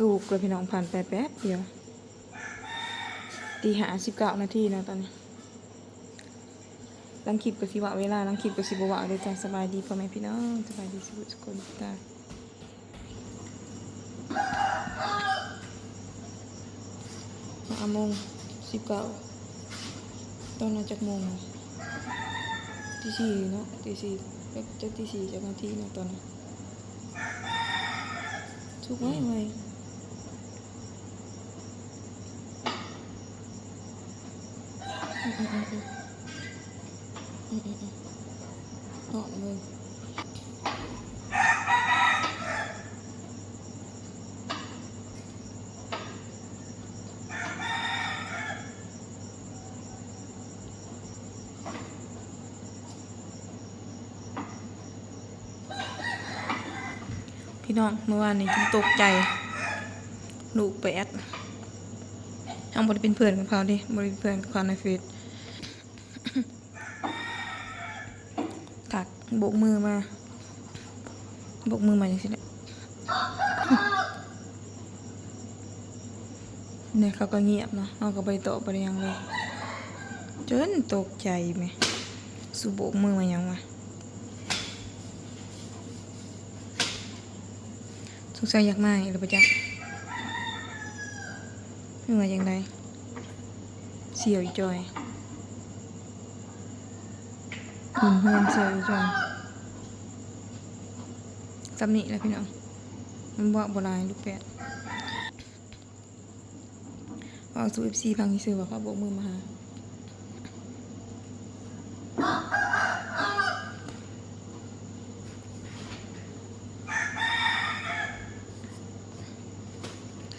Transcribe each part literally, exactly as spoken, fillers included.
สุกเลยพี่น้อง ผ่านไปแป๊บเดียว ตีห้าสิบเก้านาทีเนาะตอนนี้ ลางคลิปก็สิว่าเวลา ลางคลิปก็สิบ่ว่าเลยจ้ะ สบายดีพ่อแม่พี่น้อง สบายดีสุขสุขคนจ้า ห้าโมงสิบเก้า ตอนนั้นจักโมง ตีสี่เนาะ ตีสี่ จักตีสี่จักนาทีเนาะตอนนั้น สุกไวไว อืมอืมอืมอืมอืมอืมอืม หอมเลย พี่น้อง เมื่อวานนี้จนตกใจ ลูกไปแอด ยังบ่ได้เป็นเพื่อนกับเขาเด้ บ่ได้เป็นเพื่อนกับเขาในเฟซ ทักโบกมือมา โบกมือมาจังซี่แหละ เนี่ยเขาก็เงียบเนาะ เขาก็บ่ได้ตอบบ่ได้หยังเลย จนตกใจแหม สูโบกมือมาหยังวะ สงสัยอยากมาอีกแล้วปะจ๊ะ เมื่อยังไง เสี่ยวอีจอย อืม เพื่อนเสี่ยวอีจอย ซ้ำนี่แหละพี่น้อง มันบอกบ่หลายลูกแปด เว้าสู่ เอฟซี ฟังซื่อๆ ว่าเขาโบกมือมาหา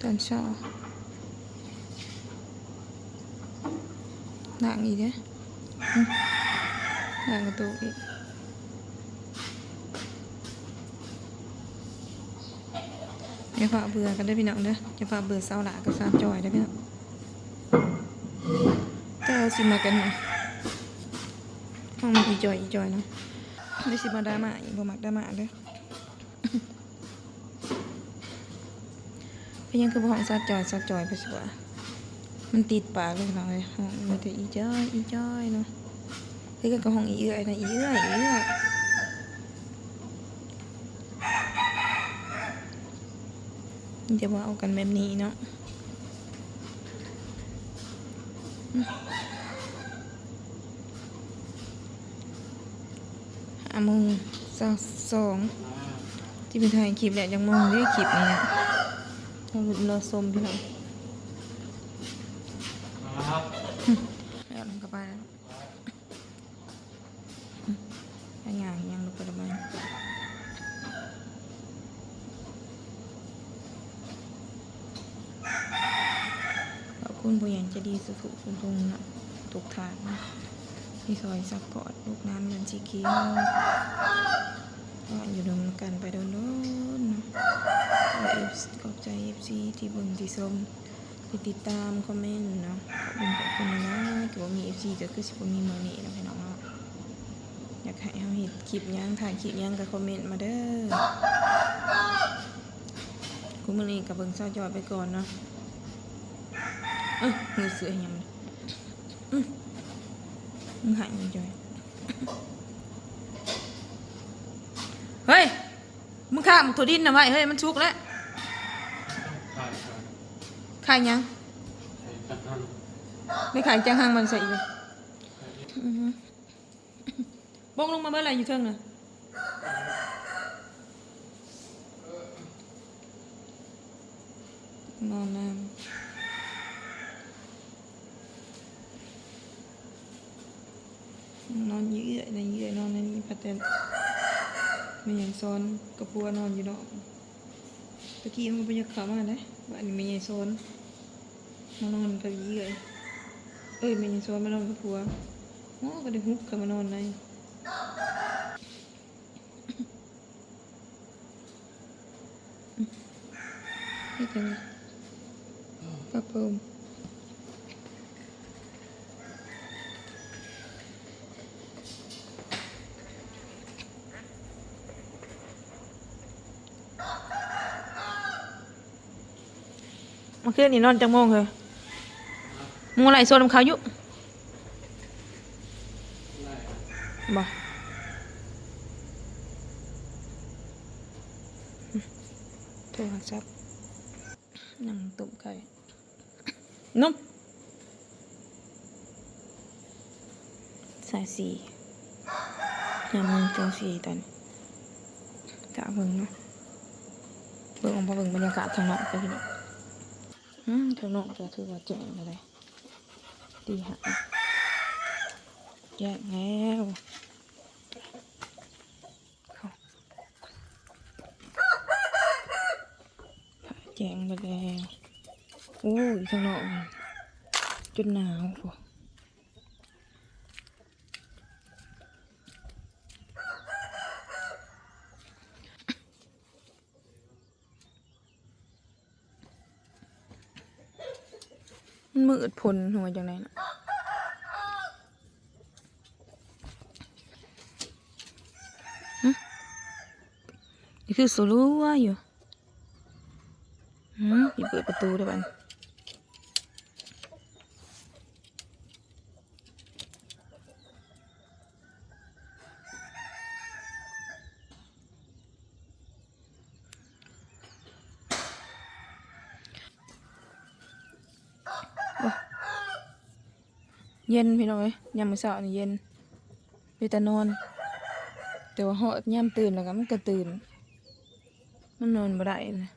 ตอนเช้า ล้างอีกเด้อ อืม ล้างกระจกอีก อย่าฝ่าเบื่อกันเด้อพี่น้องเด้อ อย่าฝ่าเบื่อสาวหล่ากับสาวจอยเด้อพี่น้อง แต่เอาสิมากันนี่ ห้องมันอีจอยอีจอยเนาะ ไม่สิมาดราม่าอีก บ่มักดราม่าเด้อ เป็นหยังคือบ่ฮ้องสาวจอย สาวจอยไปสิวะ มันติดปากเลยพี่น้องเอ้ย ฮ้องมีแต่อีจอย อีจอยเนาะ คือกันกับฮ้องอีเอื้อยนะ อีเอื้อย อีเอื้อย มันจะว่าเอากันแบบนี้เนาะ ห้าโมงซาวสอง ที่ไปถ่ายคลิปแหละ จังโมงเด้ คลิปนี้นะ เรารอชมพี่น้อง แล้วลงกลับบ้านแล้ว อืม ไปย่างยังลงไปละบ้าน ขอบคุณผู้ใหญ่ใจดีสุขสุขทุกๆคนเนาะ ทุกท่านเนาะ ที่คอยซัพพอร์ตลูกหลานบ้านสีเขียว ก็อยู่นำกันไปโดนๆเนาะ ก็เอฟซี ขอบใจ เอฟซี ที่เบิ่งที่ชม ที่ติดตามคอมเมนต์เนาะ ขอบคุณขอบคุณนะ ก็บ่มี เอฟซี ก็คือสิบ่มีมื้อนี้เนาะพี่น้องเนาะ อยากให้เฮาเฮ็ดคลิปหยัง ถ่ายคลิปหยังก็คอมเมนต์มาเด้อ คุมื้อนี้ก็เบิ่งสาวจอยไปก่อนเนาะ เอ้ย มือเสืออีหยังมัน อืม มึงหายมันจอย เฮ้ย มึงฆ่าหมากถั่วดินนะไว้ เฮ้ย มันสุกแล้ว ขายขาย ขายหยัง ขายจังหัง ไม่ขายจังหังมันใส่อีกเลย อือฮึ บงลงมาเบิ่งอะไรอยู่เทิงน่ะ นอนน้ำ นอนอยู่เอื้อยนะ เอื้อยนอนในนี้ พัดแต่แม่หยังสอนกับผัวนอนอยู่นอก ตะกี้มันก็บ่อยากเข้ามาเด้ ว่าอันนี้แม่ใหญ่สอนมานอนกับเอื้อย เอ้ย แม่ใหญ่สอนมานอนกับผัว หมอก็ได้ฮุบเข้ามานอนใน เฮ็ดจั่งใด ปะโป่ง เ เมื่อคืนนี่นอนจักโมงเหรอ มึงไลฟ์สดนำเขาอยู่ บ่ โทรศัพท์ นั่งต้มไก่ นม สายสี่ ยามมื้อจั่งซี้ตอน จะเบิ่งเนาะ เบิ่ง บ่เบิ่งบรรยากาศข้างนอกไปพี่น้อง อืม ข้างนอกก็ถือว่าแจ้งแล้วเด้ ตีห้า แจ้งแล้ว แจ้งไปแล้ว โอ้ย ข้างนอกนี่ จนหนาวพุ้น มันมืดพ้นหัวจังได๋น่ะ หึ นี่คือสลัวอยู่ หึ สิเปิดประตูได้บัดนี้ โอ้ย เย็นพี่น้องเอ้ย ยามมื้อเช้านี่เย็น เป็นตานอน แต่ว่าฮอดยามตื่นแล้วก็มันก็ตื่น มันนอนบ่ได้นะ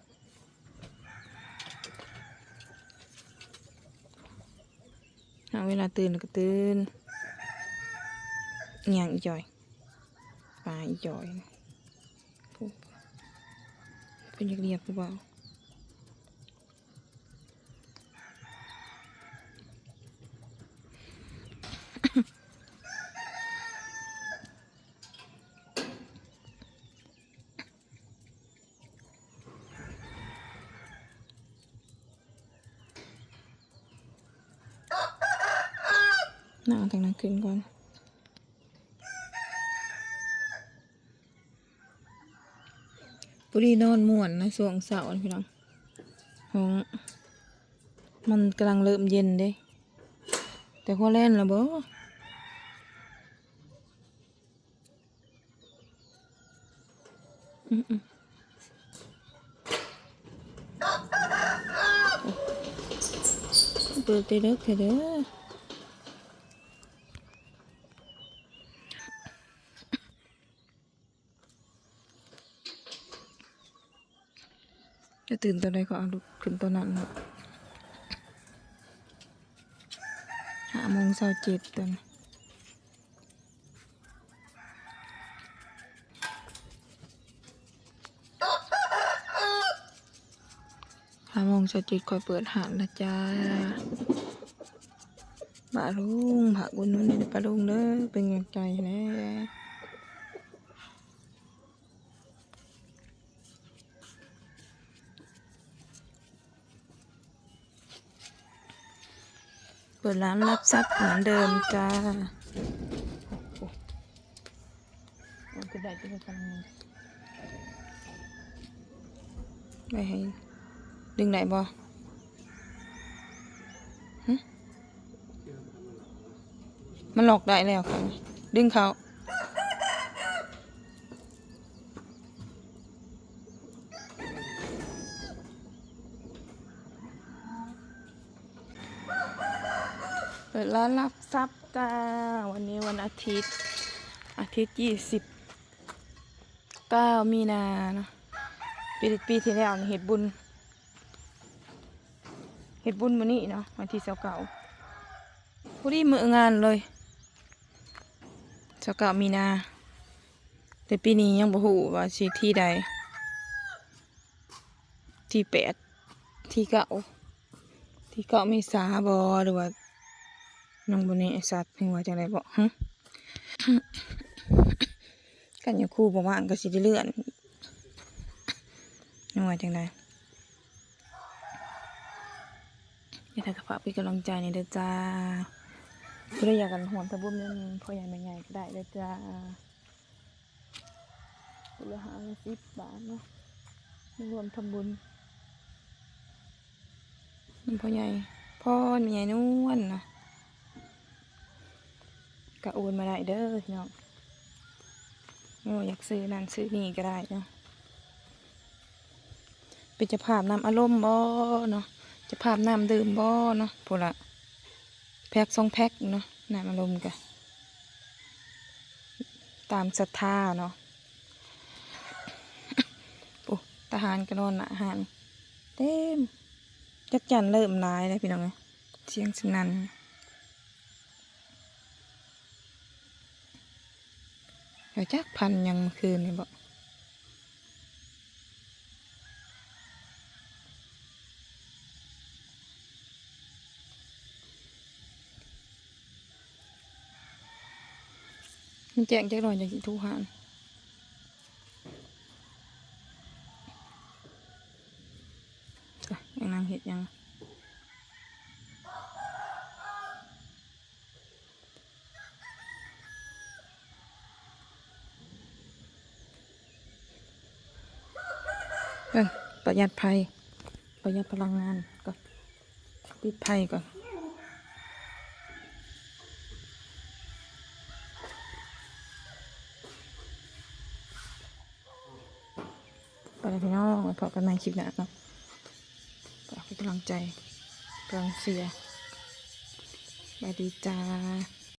หาเวลาตื่นแล้วก็ตื่น อิหยังอีจ่อย ปลาอีจ่อย ผู้ เพิ่นอยากเรียกผู้บ่าว นั่งทางนั้นขึ้นก่อน พอดีนอนม่วนนะช่วงเช้านี่พี่น้อง ห้อง มันกำลังเริ่มเย็นเด้ แต่หัวแล่นแล้วบ่ อืมๆ เปิดแต่เด็กแท้เด้อ จะตื่นตอนใดก็เอาลุกขึ้นตอนนั้นเนาะ ห้าโมงซาวเจ็ดตอนนี้ ห้าโมงซาวเจ็ดค่อยเปิดห้านนะจ้า ป้าลุง ฝากอุดหนุนนี่ป้าลุงเด้อ เป็นกำลังใจแหน่ เปิดร้านรับทรัพย์เหมือนเดิมจ้า โอ้โห มันก็ได้ที่จะทำงาน ไปให้ ดึงได้บ่ หึ มันล็อกได้แล้วค่ะ ดึงเข้า เปิดร้านรับทรัพย์จ้า วันนี้วันอาทิตย์ อาทิตย์ยี่สิบเก้ามีนาเนาะ ปี ปีที่แล้วนี่เฮ็ดบุญ เฮ็ดบุญมื้อนี้เนาะ วันที่ซาวเก้า พอดีมื้องานเลย ซาวเก้ามีนา แต่ปีนี้ยังบ่ฮู้ว่าสิที่ใด ที่แปด ที่เก้า ที่เก้าเมษาบ่ หรือว่ายังบ่แน่ชัด หรือว่าจั่งใดบ่ หึ คันยาคูบ่ว่างก็สิได้เลื่อน หรือว่าจั่งใด อยากให้ฝากเป็นกำลังใจแหน่เด้อจ้า ผู้ใดอยากกันร่วมทำบุญนำพ่อใหญ่แม่ใหญ่ก็ได้เด้อจ้า คนละห้าสิบบาทเนาะ มารวมทำบุญ พ่อใหญ่พร แม่ใหญ่นวลนะ ก็โอนมาได้เด้อพี่น้อง โอ้ อยากซื้อนั่นซื้อนี่ก็ได้เนาะ เป็นเจ้าภาพน้ำอัดลมบ่เนาะ เจ้าภาพน้ำดื่มบ่เนาะ พู้นละ แพ็คสองแพ็คเนาะ น้ำอัดลมกะ ตามศรัทธาเนาะ โอ้ ทหารก็นอนหน้าห้าน เต็ม จักจั่นเริ่มหลายแล้วพี่น้องเอ้ย เสียงสนั่น แล้วจักพันหยังเมื่อคืนนี่บ่ มันแจ้งจักหน่อยจังสิโทรหา จ้ะ ยังนั่งเฮ็ดหยัง เออ ประหยัดไฟ ประหยัดพลังงานก่อน ปิดไฟก่อน ไปแล้วพี่น้อง ไว้พบกันใหม่คลิปหน้าเนาะ ฝากเป็นกำลังใจ กำลังเชียร์ สวัสดีจ้า